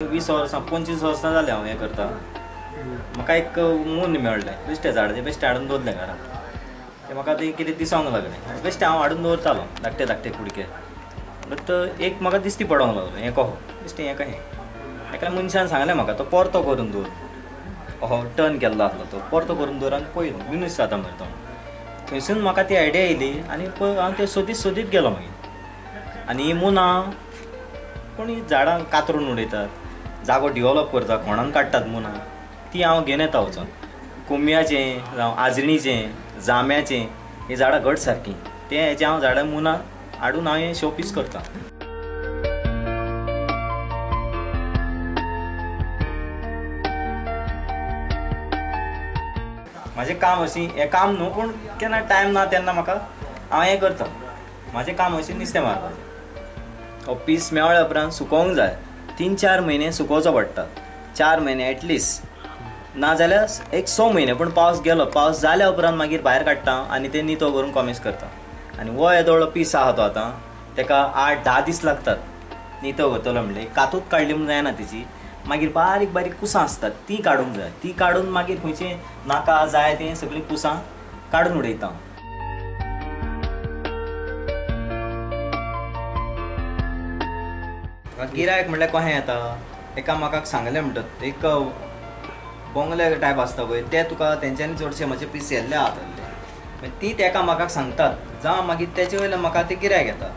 20 वर्सां 25 वर्सां जालें हांव हें करता. म्हाका एक मून मेळ्ळें बेश्टें झाड, तें बेश्टें हाडून दवरलें घरांत. तें म्हाका तें कितें दिसोंक लागलें, बेश्टें हांव हाडून दवरतालो धाकटे धाकटे कुडके. बट एक म्हाका दिश्टी पडोंक लागलो हें कहो बेश्टें हें कहें. एकल्या मनशान सांगलें म्हाका तो परतो करून दवर, अहो टर्न केल्लो आसलो तो परतो करून दवर आनी पळय मिनूस जाता मरे तो. थंयसून म्हाका ती आयडिया येयली आनी हांव तें सोदीत सोदीत गेलो मागीर. आनी ही मुनां कोणी झाडां कातरून उडयतात, जागो डिवॉलप करता, खोणान काडटात मुनां, ती हांव घेवन येता वचोन. कोंबयाचें जावं आजणीचें, जांब्याचें हीं झाडां घट सारकीं, तें हेचें हांव झाडां मुनां हाडून हांव हें शो पीस करता. म्हाजें काम अशी हें काम न्हू, पूण केन्ना टायम ना तेन्ना म्हाका हांव हें करता. म्हाजें काम अशें नुस्तें मारपाचें. हो पीस मेळ्ळ्या उपरांत सुकोवंक जाय, 3-4 म्हयने सुकोवचो पडटा, 4 म्हयने एटलिस्ट, नाजाल्यार एक 6 म्हयने. पूण पावस गेलो, पावस जाल्या उपरांत मागीर भायर काडटा आनी ते नितो करून कॉमेस करता. आनी हो येदो व्हडलो पीस आहा तो आतां तेका 8-10 दीस लागतात नितो करतलो म्हणल्यार. कातूच काडली म्हूण जायना तेची, मागीर बारीक बारीक कुसां आसतात तीं काडूंक जाय, तीं काडून मागीर खंयचें नाका जाय तें सगळीं कुसां काडून उडयता. गिरायक म्हणल्यार कशें येता, एकामेकाक सांगलें म्हणटात, एक बोंगले टायप आसता पळय ते तुका तेंच्यांनी चडशे म्हजे पीस येल्ले आहा तसले, मागीर ती एकामेकाक सांगतात, जावं मागीर तेचे वयल्यान म्हाका ते गिरायक येता.